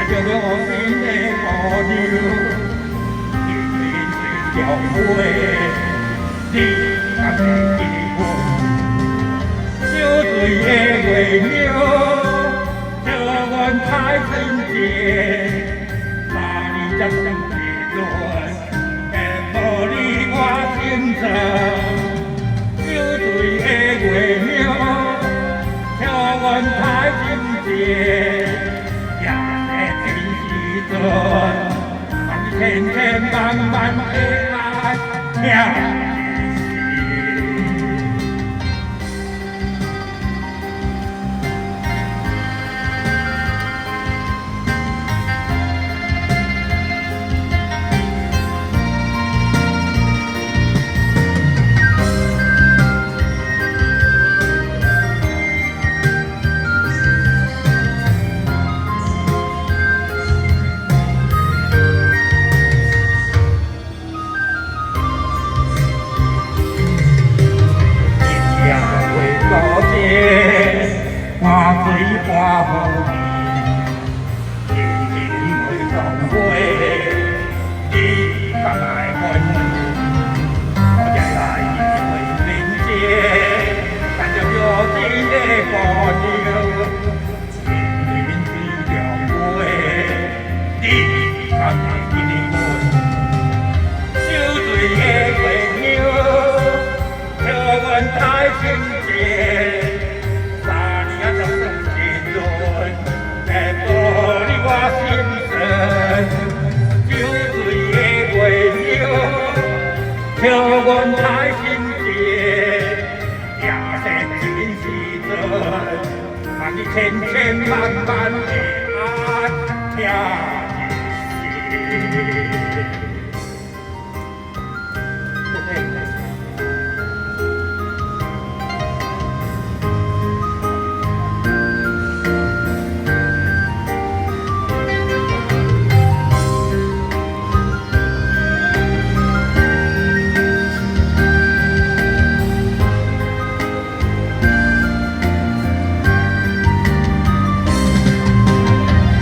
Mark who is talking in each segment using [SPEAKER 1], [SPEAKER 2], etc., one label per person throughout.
[SPEAKER 1] 着用心的姑娘，天天随着飞，你敢会记阮？酒醉的月娘，笑阮太纯洁，三年才算一轮，会无你我心酸。酒醉的月娘，笑阮太纯洁，夜色真时阵，望你千千万万的爱听一世。一夜过高节，换水半湖面，天天袂当花，你敢爱阮？我才来过人间，牵着约定的姑娘，天天对着飞，你敢会记得阮？酒醉的月娘，笑阮太纯洁，三年啊才算一轮，会无你我心酸。酒醉的月娘，笑阮太纯洁，夜色真时阵，望你千千万万的爱听一世。谢谢。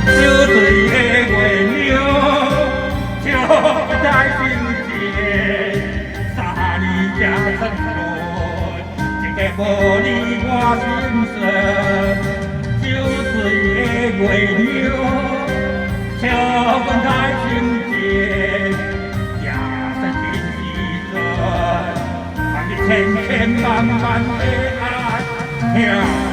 [SPEAKER 1] 酒醉的月娘，笑太心结，三年才算轮，一个无你我心酸。酒醉的月娘，笑阮太纯洁，夜色真时阵，望你千千万万的爱听。